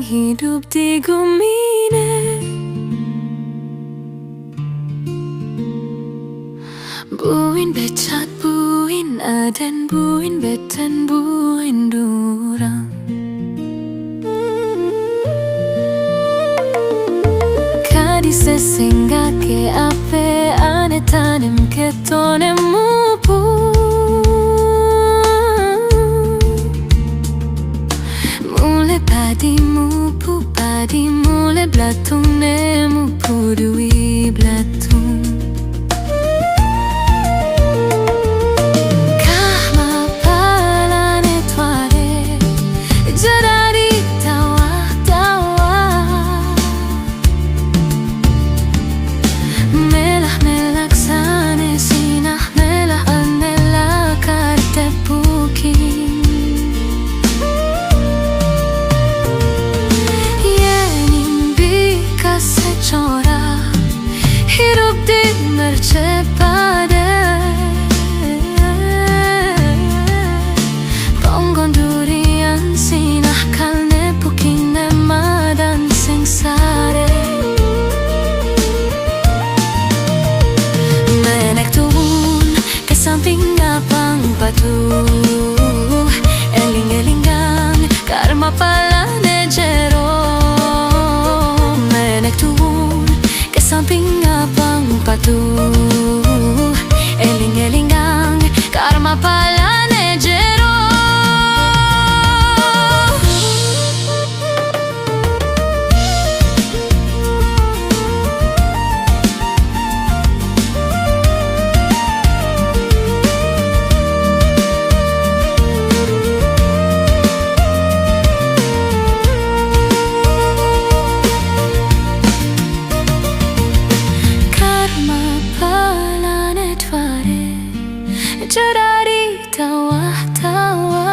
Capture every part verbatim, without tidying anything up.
hidup di gumi ne. Buin becat, buin aden, buin beten, buin duran. Ka di sesengga ke ape ane tanem ke tone mupu. Mule padi mupu padi, mule blatun ne mupu dui blatun. Karma pala ne tuare, jadari tawa tawa. Melah melak sane sinah melah ane lakar tepukin. Yening bika sechora hidup di mercepade. Ponggon durian sinah kal ne pukin ne madan sengsare. Menek tuun ke samping apang patu. Eling-elingang karma pala ne jero. Menek tuun ke samping apang patu. Eling-elingang karma pala ne jero. Karma pala ne tuare, jadari tawa tawa.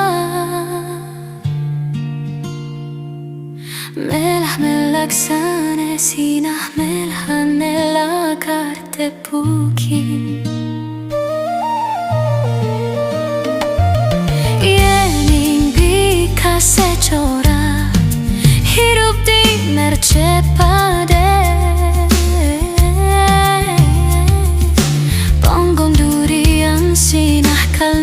Melah melak sane sinah melah ane lakar tepukin. Yening bika sechora hidup di mercepade. Ponggon durian sinah kal